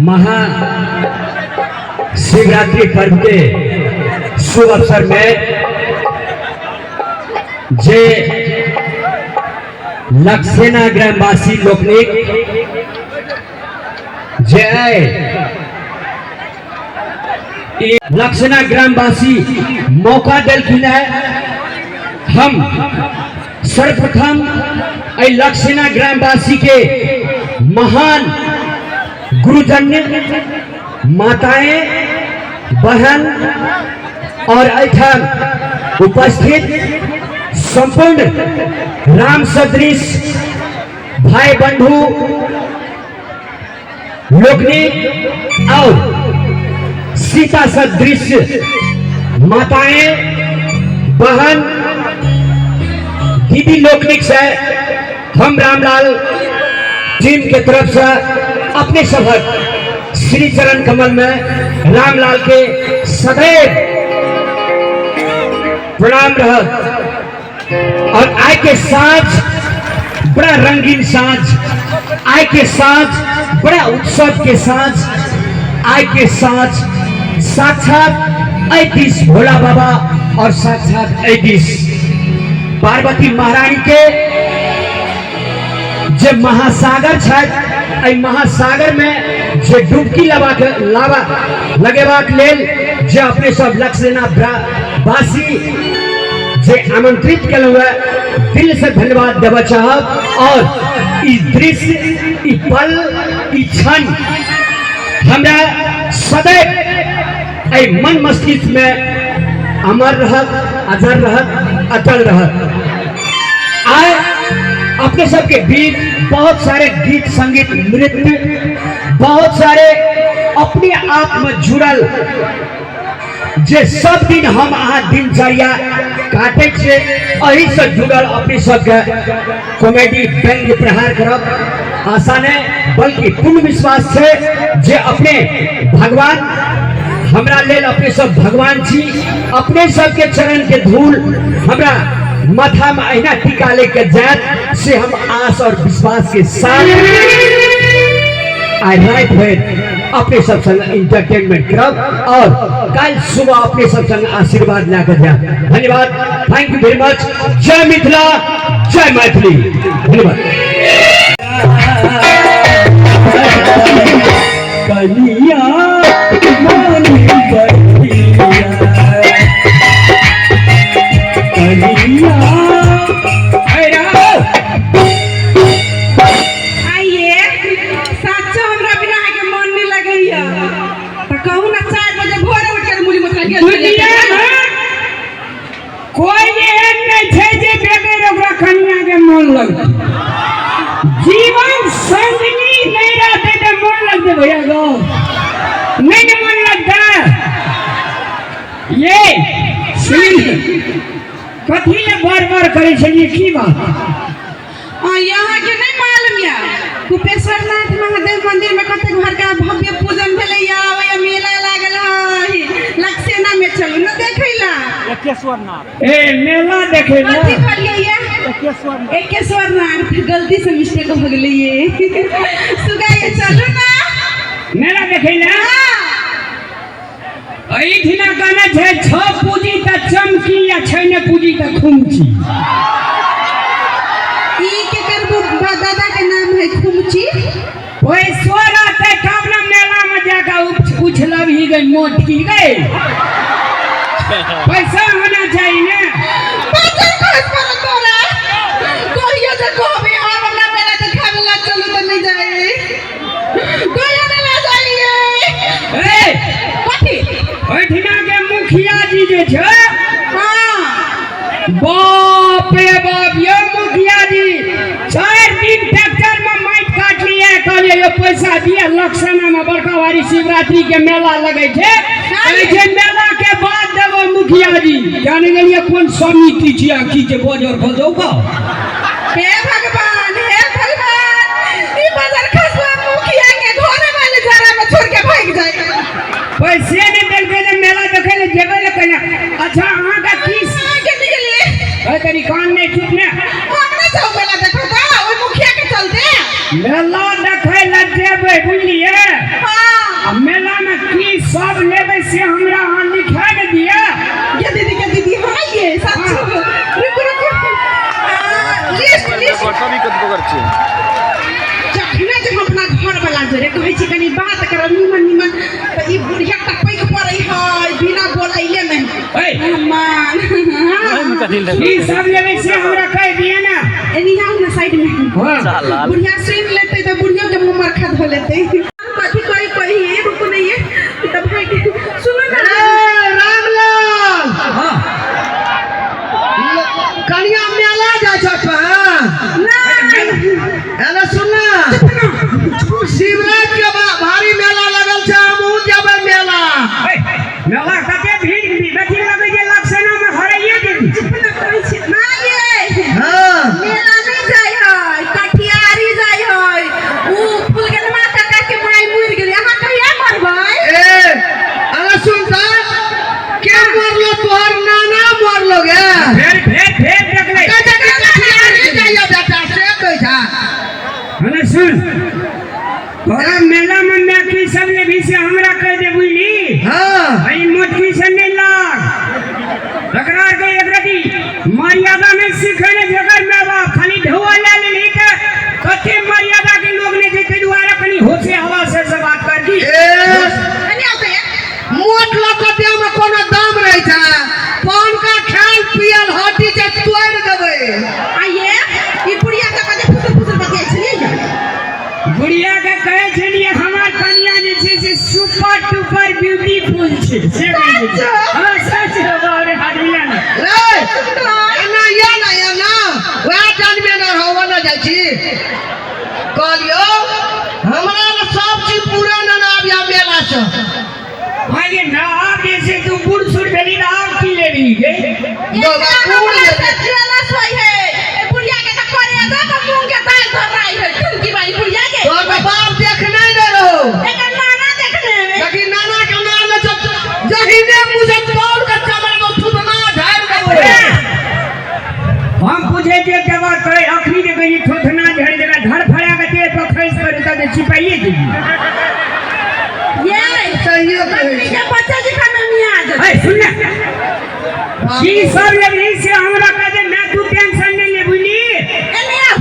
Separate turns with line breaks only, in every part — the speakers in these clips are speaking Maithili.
महा शिवरात्रि पर्व के शुभ अवसर में जे लक्सेना ग्रामवासी लोकनिक जे लक्षणा ग्रामवासी मौका दिलखिन है, हम सर्वप्रथम एहि लक्षणा ग्रामवासी के महान गुरुजन्य माताएं बहन और एहिठाम उपस्थित संपूर्ण राम सदृश भाई बंधु लोकनि और सीता सदृश माताएं बहन दीदी लोकनिक से हम रामलाल टीम के तरफ से अपने सबक श्री चरण कमल में रामलाल के सदैव प्रणाम रह। और आय के साँझ बड़ा रंगीन साँझ, आय के साँझ बड़ा उत्सव के साँझ, आय के साँझ साक्षात ऐ भोला बाबा और साक्षात ऐ पार्वती महारानी के जे महासागर छथि, एहि महासागर में जे डुबकी लावा लगेबाक लेल जे अपने सब लक्ष्यना वासी जे आमंत्रित केलहुँ है, दिल से धन्यवाद देबऽ चाहब। और ई दृश्य, ई पल, ई क्षण हमरा सदैव एहि मन मस्तिष्क में अमर रहत, अजर रहत, अटल रहत। आए अपने सबके बीच बहुत सारे गीत संगीत नृत्य, बहुत सारे अपने आप में जुड़ल जे सब दिन हम अहाँ दिनचर्या काटे छे, एही से जुड़ल अपने सबके कॉमेडी व्यंग्य प्रहार करब। आशा नहीं बल्कि पूर्ण विश्वास है जे अपने भगवान हमरा लेल अपने सब भगवान छी, अपने सबके चरण के धूल हमरा माथा में अहिना टीका लेके जायत से हम आस और विश्वास के साथ आइ राति भरि अपने सब संग इंटरटेनमेंट करब और कल सुबह अपने सब संग आशीर्वाद लए के जायब। धन्यवाद, thank you very much. जय मिथिला, जय मैथिली। धन्यवाद। कनिया मोनी बतिया, कनिया
आइए साचो हमरा बिना अहाँके मन नहीं लगैया तऽ कहू ना 4 बजे भोरे उठि के मुड़ी मोटरा गेल
दुनिया में कोई एहन नहीं छै जे बगैर ओकरा कनिया के मन लगतै। जीवन संगनी नहीं रहते तो मन लगते भैया गो नहीं ने मन लगता। ये सुन कथी ले बार बार करे छलिए की बात?
आ यहाँ के नहीं मालूम या कुपेश्वर नाथ महादेव मंदिर में कतेक बड़का भव्य पूजन भेलै या ओया मेला लागल है लक्सेना में चलू न देखै ला।
ए मेला देखे ला।
कथी कहलियै या? एकेश्वर नाथ, गलती से मिस्टेक हो गेलै ये। सुगाई चलू ना
मेला देखे ला। एहिठिना कहने छै छह पूजी तऽ चमकी या छै ने पूजी तऽ खुमची।
ई केकर दादा के नाम है खुमची?
पैसो रहते तब ने मेला में जाकर उछलब ही गई मोटकी गई। पैसा होना चाहिए ने।
बाजर खस पड़त तोरा। कहियो जे कहबी हम हमरा मेला देखाबे ला चलू तऽ नहि जाए। कहियो नहि ला जाइए।
ए
कथी?
ओहिठिना के मुखिया जी जे छै,
हाँ।
बाप रे बाप, ये मुखिया जी 4 दिन ट्रैक्टर में माटि काट लिए, कहलिए ये पैसा दिए लक्षणा में बड़का भारी शिवरात्रि के मेला लगे छै, कहै छै मेला के बाद देबो मुखिया जी। जाने गेलिए कोन समिति छियै की जे बजर खसौ का।
हे भगवान, हे भगवान, ई बजर खसवा मुखिया के घरे वाले जरा में छोड़ के भाग जाए।
पैसे नहीं देलकै जे मेला देखै ले जेबै ले कहिना। अच्छा अहाँ का की
के निकले?
अरे तनी कान नहीं चुप ने।
हम नहीं जाऊ मेला देखो का ओइ मुखिया के चलते।
मेला देखै ले जेबै बुझलिए?
हाँ। कहै छी कनी बात करब निमन निमन तऽ ई बुढ़िया टपकि पड़ै है बिना बोलैले नहि। मान
ई सब लेबै से हमरा कहि दिअ ने।
एनी आउ ने साइड में। बुढ़िया सुनि लेतै तऽ बुढ़ियो के मुँह मरखा धो लेतै। कथी कही कही रुकू नहीं ये तऽ भाई सुनू ना।
रामलाल।
हाँ।
कनिया मेला जाइ छौ तों?
नहीं।
एने सुन ना, शिवराज के भारी मेला लगल छै, हमहूँ जेबै मेला।
मेला कते भीड़ अथी लगै छै लक्षणा में हराइए देबी।
चुप ना कहै छी ना ये।
हाँ।
मेला नहीं जाइ है, कटियारी जाइ है। ऊ फुलगनमा काका के माय मरि गेलै, अहाँ कहिया मरबै?
ए अरे सुन त, के मरलो? तोहर नाना मरलो गे।
फेर फेर फेर देखलै।
कहै छै कि कटियारी जाइया बेटा, से कहै छै।
हने सुन, तोरा मेला में मैकी सब लेबी से हमरा कह दे, बुझली?
हाँ।
अई मोटकी से नहीं लाग, एकरा के एक रति मर्यादा नहीं सीखे ने जगर में बाप खाली ढोआ ले लेली के कते मर्यादा के लोग नहीं छै, ताहि दुआरे कनी होशे हवा से से बात कर दी।
ए
कनी आउ तऽ
मोट लोग के देह में कोनो दाम रहै छै? पान का खायल पियल हड्डी छै तोड़ि देबै।
आ ये ई बुढ़िया के कते फुसुर फुसुर बतियाइ छलियै ये?
बुढ़िया के कहै छलियै हमर कनिया जे छै से सुपर टुपर ब्यूटीफुल छै, से कहै छै। हाँ सच, बाप रे, हाथ मिला ने।
रे एना या ना एना वएह जानबे न रहो न जाइ छी। कहलियौ हमरा ने सब चीज पूरा न आबिया मेला से।
आगे ना आब जे छै तू बूढ़ सूढ़ भेली तऽ आब की लेबही गे?
एकरा हमरा से जेलस होइ है। ए बुढ़िया के तऽ करे दो तऽ मूंग के दालि धराइ है टुनकी बाली बुढ़िया के।
तोहर तऽ बाप देखने नहि रहो।
एकर नाना देखने।
लेकिन नाना के नाम छै जहिने मुझे तोड़ के चमड़ में थुतना झाड़ि देबो।
हम पूछे छियै एकटा बात कहै, अखनी जे कही थोथना झाड़ि देगा, धड़फड़ा के देह पर खसि पड़तै तऽ छिपाइए जेबही।
ये
सहिए कहै
बकरी
छै।
के बच्चा जकाँ मिया जेतै।
ऐ सुन ने, की सब लेबही से हमरा कह दे, मैं तू टेंशन नहीं ले, बुझली?
एने आउ।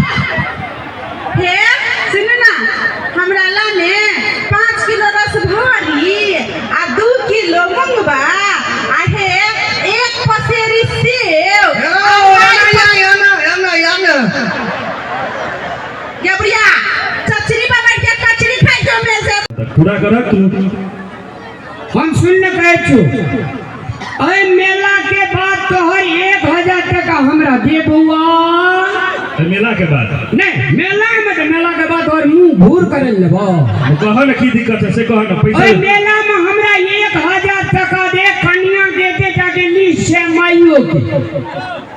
हे सुनू ना, हमरा ला ने 5 किलो रस भरी आ 2 किलो मुंगबा आ हे 1 पसेरी सेब।
एना एना एना
गे बुढ़िया, चचरी पर बैठ के कचरी खाइ जो में से।
पूरा कर तू।
हम सुन ने कहै छौ, एहि मेला के बाद तोहर 1000 टका हमरा दे बौआ।
मेला के बाद?
नहीं, मेला में तो मेला के बाद और मुंह घूर करे लेबो।
कह न की दिक्कत है से कह न पैसा।
एहि मेला में हमरा 1000 टका दे, कनिया के दे जाके लिस्ट छै माइयो के,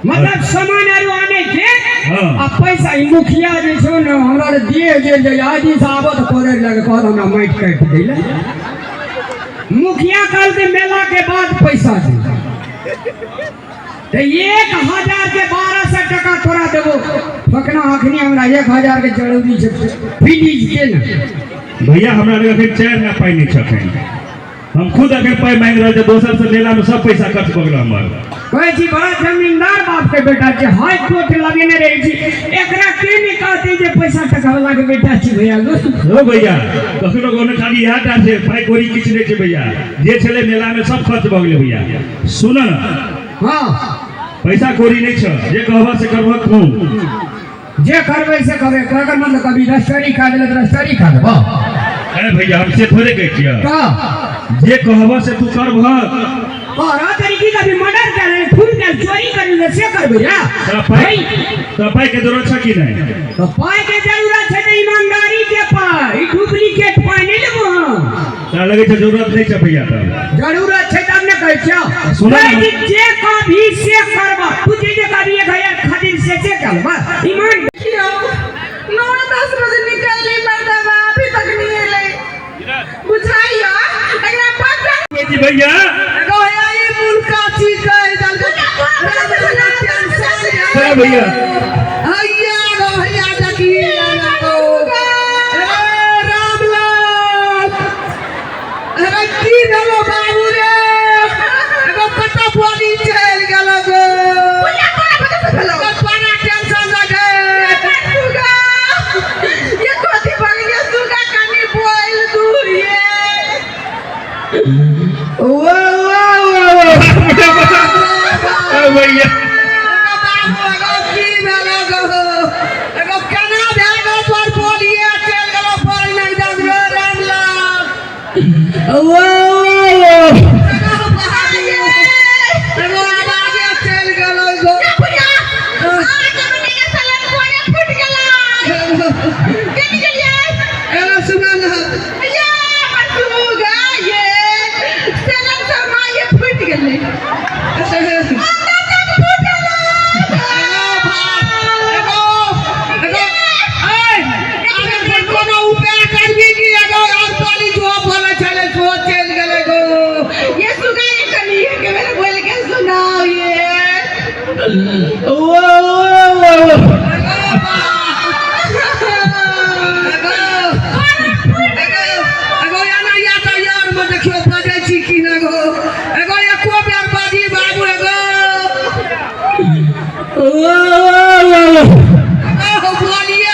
मतलब सामान आरो आने के।
हाँ।
आ पैसा ई मुखिया जे छौ ने हमरा दे जे जे आदि से आबत करे लगे, कहत हमरा माटि काटि दैले। मुखिया कहलकै मेला के बाद पैसा दे, तऽ 1000 के 1200 टका तोरा देबो। फकना अखनी हमरा 1000 के जरूरी छै, प्लीज के ने।
भैया हमरा लग अखन 4 ना पाइ नहि छखन, हम खुद अखन पाइ मांगि रहल छी दोसर से, मेला में सब पैसा खर्च भऽ गेल हमर।
कहै छी बड़ा जमींदार बाप के बेटा छै, हाई कोर्ट लगेने रहै छी, एकरा के नहि कहतै जे पैसा टका वाला के बेटा छी भैया गो।
हो भैया, कखनो कखनो खाली इएह टा छै, पाइ कौड़ी किछु नहि छै भैया, जे छलै मेला में सब खर्च भऽ गेलै भैया। सुन न।
हाँ।
पैसा कौड़ी नहि छ, जे कहबह से करबह तू।
जे करबै से करबै, कहकर मतलब कभी रजिस्ट्री खा देले तऽ रजिस्ट्री खा देबह।
अरे भैया हम से थोड़े कहै छियह।
का?
जे कहबह से तू करबह।
और तरीकी कभी मर्डर कर ले, खून कर, चोरी कर ले, से करबै रे।
तोरा पाइ, तोरा पाइ के जरूरत छ कि नहि?
तो पाइ के जरूरत छै तऽ ईमानदारी के पाइ, ई डुप्लीकेट पाइ नहि लेबो हम।
तोरा लगै छै जरूरत नहि छै भैया तब?
जरूरत छै तब ने कहै छियौ।
सुनऽ ने।
कहै छी, जे कभी से करबह, तू जे कभी 1000 खातिर से से करबह, ईमान।
देखियौ 9-10 बजे निकलली मर्दबा, अभी तक नहीं एलै। बुझाइया एकरा पता।
जी भैया।
गया ई मुल्का छी कहि देलकै।
चल भैया।
हैया गो हैया देखी गो। ए रामलाल, अरे की भेलो बाबू रे? एगो कतऽ बोली चलि गेलो गो? बड़ा टेंशन लगे।
सुगा, ये कथी बन गेल सुगा? कनी बोल
वाह वाह वाह वाह
भैया
वाह वाह वाह वाह वाह वाह वाह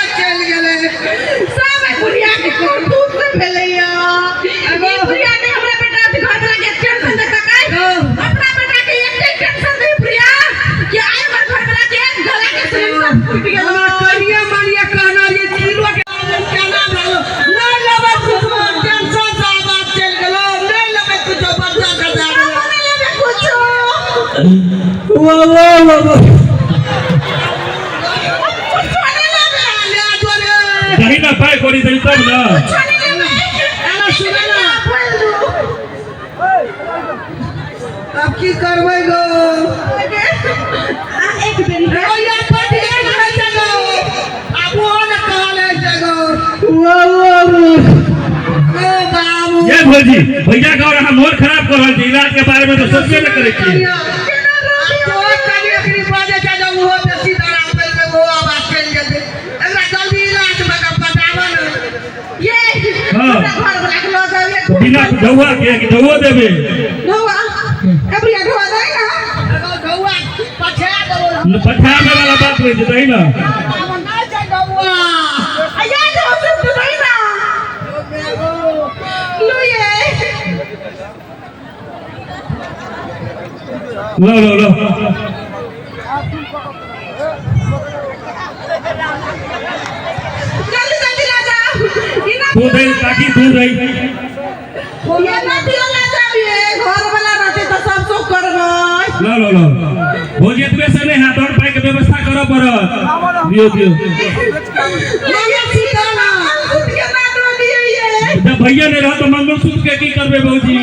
वाह वाह वाह वाह वाह
दही ना पाय करी दही तब ना।
अब की करबै गो?
एक दिन
वाह वाह वाह
ये भौजी भैया का और अहाँ मोर खराब कर रहल छी, इलाज के बारे में तो सोचबे न करै छियै। बिना ढौआ के कि ढौओ देबै? पठाबे वाला बात नहीं छै, दही ना। लो लो लो दूध है काकी, दूध है। लो लो लो भौजी एतबे से नहीं हाथ और पाई के व्यवस्था करऽ पड़त। दियो दियो जब भैया नहीं रह तो मंगलसूत्र के की करबै भौजी?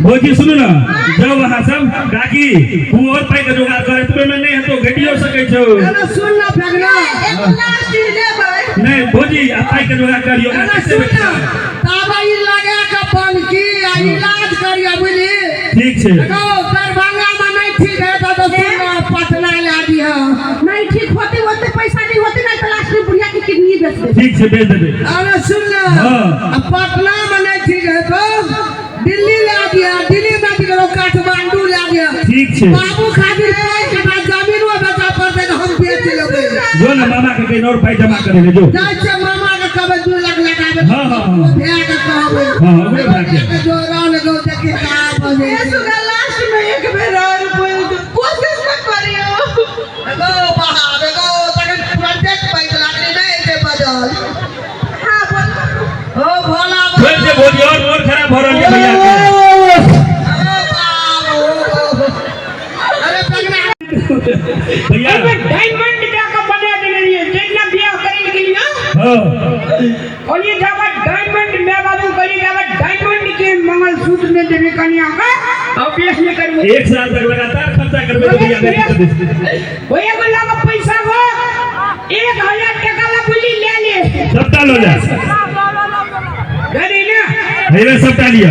भौजी सुनू ना, जाओ अहाँ सब काकी तू और पाई के जोगाड़ कर, एतबे में नहीं हेतौ, घटियो सकै छौ। नहीं भौजी आ पाई के जोगाड़ करियो। ठीक छै।
नहीं ठीक होते होते पैसा नहीं होते ना तो लास्ट में बुढ़िया की किडनी बेच दे।
ठीक छै, बेच देबै।
अरे सुन ना,
हाँ।
पटना में नहीं ठीक है तो दिल्ली ला दिया, दिल्ली में भी करो काठमांडू ला दिया।
ठीक छै।
बाबू खातिर जमीन बेचा पड़ते तो हम बेच लेबै।
जो ना मामा के कहीं और पाई जमा करे ले जो।
जाइ छै मामा के कहबै 2 लाख लगाबै।
हाँ, हाँ, हाँ।
भैया के कहबै।
हाँ, ओकरे भैया के।
जो रहल गो देखी का बजे।
ये सुगा लास्ट में एक बेर और बोल दो, कोशिश मत करियो।
एगो बाहर एगो तखन तुरंते पैसा लागले नहीं जे बदल।
हां बोल।
ओ भोला
छोड़ दे भौजी, और मोर खराब भऽ रहल छै भैया के।
अरे पगला
भैया
एहिमे डायमंड दऽ कऽ बना देने रहियै, जेना बियाह करै लए गेलियै।
हाँ
कहलियै जाबे डायमंड my बाबू कहलियै जाबे डायमंड के मंगलसूत्र नहि देबै कनिया के और बेस नहि करबै।
1 साल तक लगातार खर्चा करबै तो भैया नहीं करबै।
भैया को लागे पैसा हो 1000 टका ला बुली ले ले।
सबटा लो जा।
अरे ना
भैया सबटा लिया।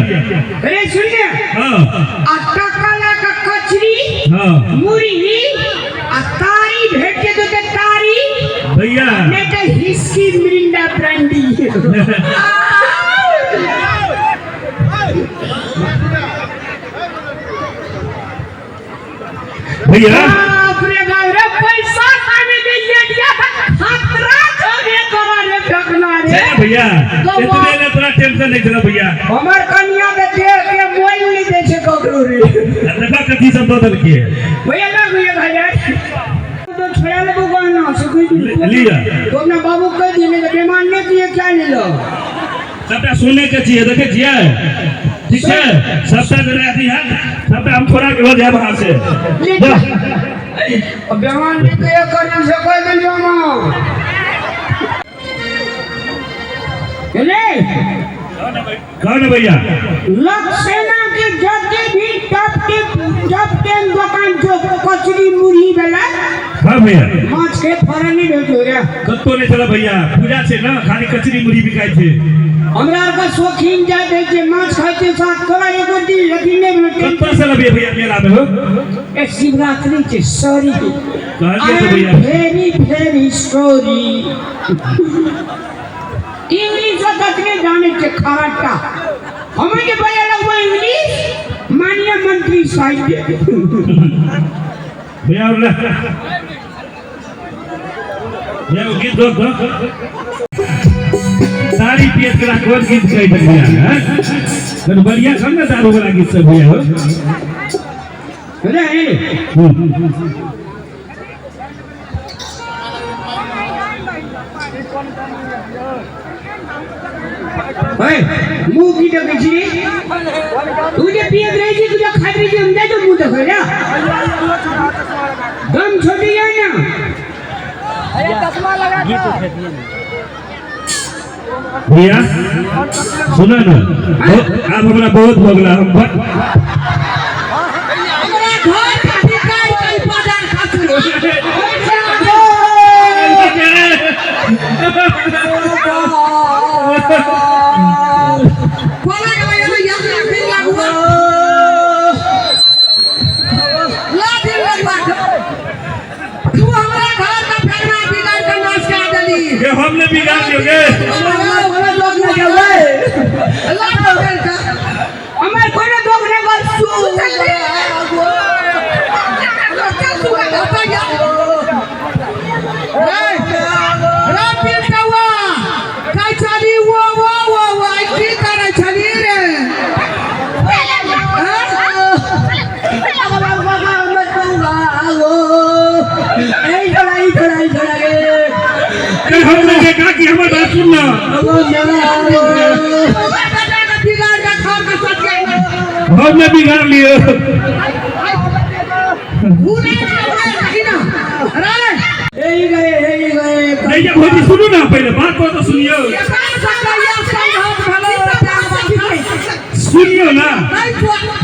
अरे सुन ले।
हाँ
आ टका ला का कचरी
हाँ
मुरही आ तारी भेट के तो तारी
भैया
नहीं तो हिस्की मिरिंडा ब्रांडी।
भैया
बाप रे बाप रे, पैसा खाने के लिए दिया खतरा छोड़े तोरा रे फेकना रे।
छै ने भैया, एतबे ने तोरा टेंशन नहीं छल भैया।
हमर कनिया के देख के मोल नहीं दै छै ककरो रे।
देखा कथी सब दऽ देलकै।
भैया लग 1000 तो छोड़ा लेबो गहना से कोई
लिअ।
तो अपना बाबू कह दिए नहीं तो बेमान नहीं किए क्या ले लो।
सबटा सुने के छियै, देखै छियै? ठीक छै, सबटा जेना अथी हैत सबटा हम छोड़ा के लऽ जायब अहाँ से।
ले अब बेमान नहीं किए करने से कह दिलियो मां। ले
कह ने भैया।
लक्षसेना के जते भी टॉप 10 दुकान जो कचरी मुरही वाला।
हाँ भैया।
माछ के फरन नहीं भेटो रे।
कत्तो नहीं छल भैया, पूजा छै ने, खाली कचरी मुरही बिकाइ छै।
हमरा आर के शौकीन जाय दै छै माछ खाइ के साथ, तोरा एको दिन अथी नहि भेटै।
कत्तो से लबियै भैया मेला में हो?
ए शिवरात्रि के सॉरी।
कहलियै तऽ भैया।
Very very sorry. English ततने जाने के खराटा हमें के भैया लगवा इंग्लिश माननीय मंत्री साहब
भैया और ले भैया वो गीत दो दो सारी पियत करा कोन गीत कहै छै भैया? हैं? कनी बढ़िया सब ने दारू वाला गीत सब भैया हो।
रे मुंह की देखै छी तू जे पियत रहै छी, तू जे खाइत रहै छी, हम जाइ मुंह देखै रे। दम छोड़ी या ना।
भैया सुना ना, आब हमरा बहुत भऽ गेला, हम
हमरा घर के बिकाइ के बाजार खातिर। कोना के भैया भैया दिन लगुआ ला दिन लगुआ तू हमरा घर का फेरना बिगाड़ के नाश कर देली।
के हमने बिगाड़ दियो गे।
ला दिन का
हमर कोनो दोख नहि कर।
के हमने देखा कि हमर बात सुन ना। हमने बिगाड़ लियो।
यही गए यही गए।
नहीं ये भौजी सुनू ना, पहले बात को तो सुनियो, सुनियो ना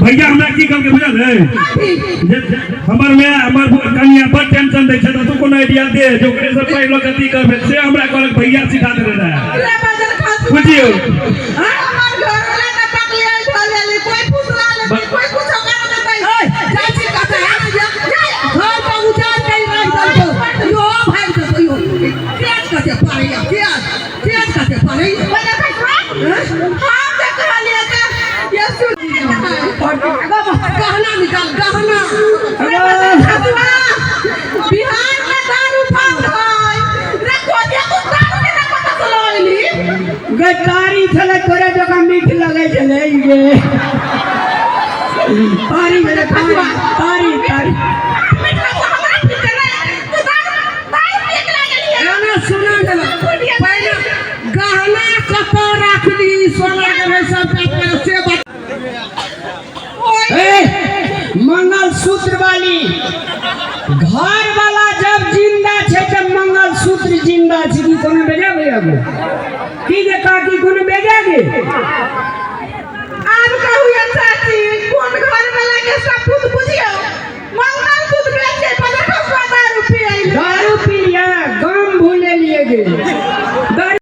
भैया। हमरा की कहलकै बुझल है? जे हमर माय हमर कनिया बड़ टेंशन दै छै, तऽ तू कोनो आइडिया दे जे ओकरे से पढ़ि लऽ कथी करबै, से हमरा कहलक भैया सिखा देने रहै। बुझियौ
गहना निकाल गहना।
बिहार में दारू फाट है रे, कोनिया को दारू के ना पता चलैली।
गद्दारी छलै तोरे जकाँ मीठ लगै छलै गे। तारी छलै तारी तारी तारी।
हमरा पीते रे तू दारू दारू पिए के लागली है।
एना सुना पहले गहना कतऽ राखली सोना के रहे सबटा से बात।
ए मंगलसूत्र वाली घर वाला जब जिंदा छै तब मंगलसूत्र जिंदा छै। की कोनो बेजा भैया गो? की गे काकी कोनो बेजा गे?
आब कहू ये चाची, कोन घर वाला के सपूत बुझियो मंगलसूत्र बेच के पता खसवा दारू पिए।
दारू पी लिया गाम भूले लिए गे।